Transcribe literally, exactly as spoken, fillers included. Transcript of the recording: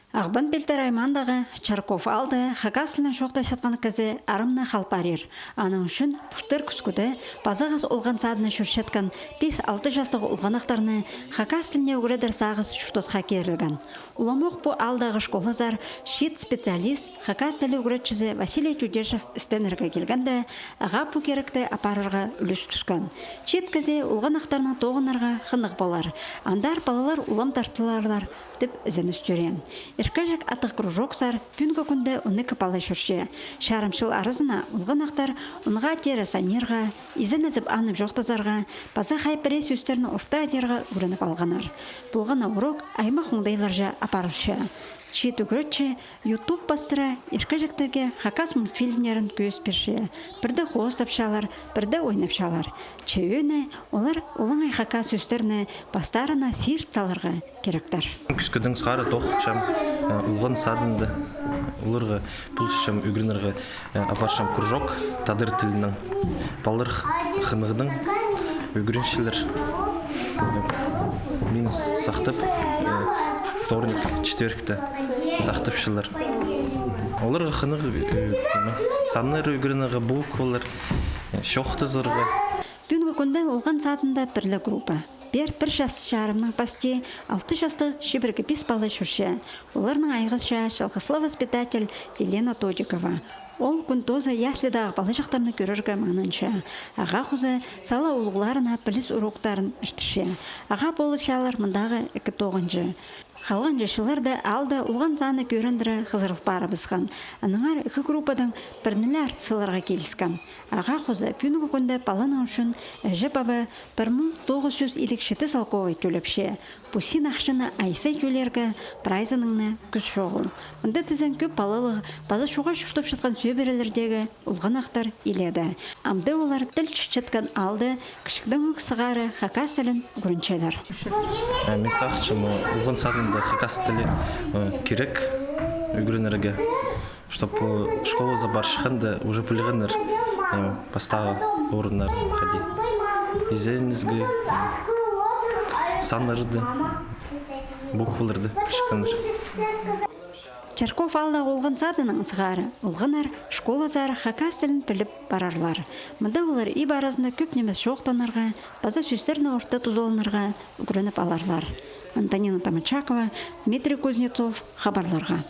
Ағбан пилтірі аймаандағы Чарков аалда хакас тілінең чоохтасчатхан кізі арымны хал парир. Аның ӱчӱн пылтыр кӱскӱде пазағас олған садына чӧрчеткен пис-алты частығ олғанахтарны хакас тіліне ӱгредер сағыс чуртасха кирілген. Уламох пу аалдағы школазар чиит специалист, хакас тілі ӱгретчізі Василий Тюдешев істенерге килгенде, ағаа пу киректі апарарға ӱлӱс тӱскен. Чиит кізее олғанахтарны тоғынарға хынығ полар. Андар палалар улам тартыларлар тіп ізеніс тӧреен. Иркеҷек аттығ кружоксар пӱӱнгі кӱнде он ікі пала чӧрче. Чарым чыл аразына олғанахтар онға теере санирға, изеннезіп анып чоохтазарға, паза хай пірее сӧстерні орта айдирға ӱгреніп алғаннар. Полған на урок аймах оңдайларҷа апарылча. Чиит ӱгретчі ютуб пастыра иркеҷектерге хакас мультфильмнерін кӧзіт пирче. Пірде хоостапчалар, пірде ойнапчалар. Че ӧӧні олар олаңай хакас сӧстерні пастарына сирт саларға киректер. Кӱскӱдең сығара тоғынчам, э, олған садында оларға полысчам ӱгренерге, э, апарчам кружок тадар тілінең. Палалар хынығнаң ӱгренчелер. Мині сахтап, э, вторник, четвергте сахтапчалар. Оларға хынығ, э, саннар ӱгренерге, буквалар, э, чоохтазарға. Пӱӱнгі кӱнде олған садында пір ле группа. Пеер пір час чарымнаң пасти алты частығ чибіргі пис пала чӧрче. Оларнаң айғасча чалғыслығ воспитатель Елена Тодикова. Ол кӱн тооза яслидағы палаҷахтарны кӧрерге маңнанча. Ағаа хоза сала улуғларына піліс уроктарын иртірче. Ағаа полысчалар мындағы ікі тоғынҷы. Халғанҷы чылларда аалда олған садыны кӧріндіре хызырыл парыбысхан. Аннаңар ікі группадаң пірніле артых саларға киліскен. Ағаа хоза пӱӱнгі кӱнде паланың ӱчӱн іҷе-паба пір муң тоғыс чӱс илиг читі салковай тӧлепче. Пу син ахчаны ай сай тӧлирге прайзынаң на кӱс чоғыл. Мында тізең кӧп палалығ паза чоға чуртапчатхан сӧбірелердегі олғанахтар иледе. Амды олар тіл чітчеткен аалда кічігдеңӧк сығара хакас тілін ӱгренчелер. Э, мин сағынчам, э, олған садында хакас тілі, э, кирек ӱгренерге, чтоб, э, школазар парчатханда уже пілгеннер, э, пастағы орыннар хайди. Изеннезге, саннарды, букваларды пілчетхеннер. Чарков аалдағы олған садынаң сығара олғаннар школазар хакас тілін піліп парарлар. Мында олар иб аразында кӧп нимес чоохтанарға, паза сӧстерні орта тузаланарға ӱгреніп аларлар. Антонина Томачакова, Дмитрий Кузнецов, хабарларға.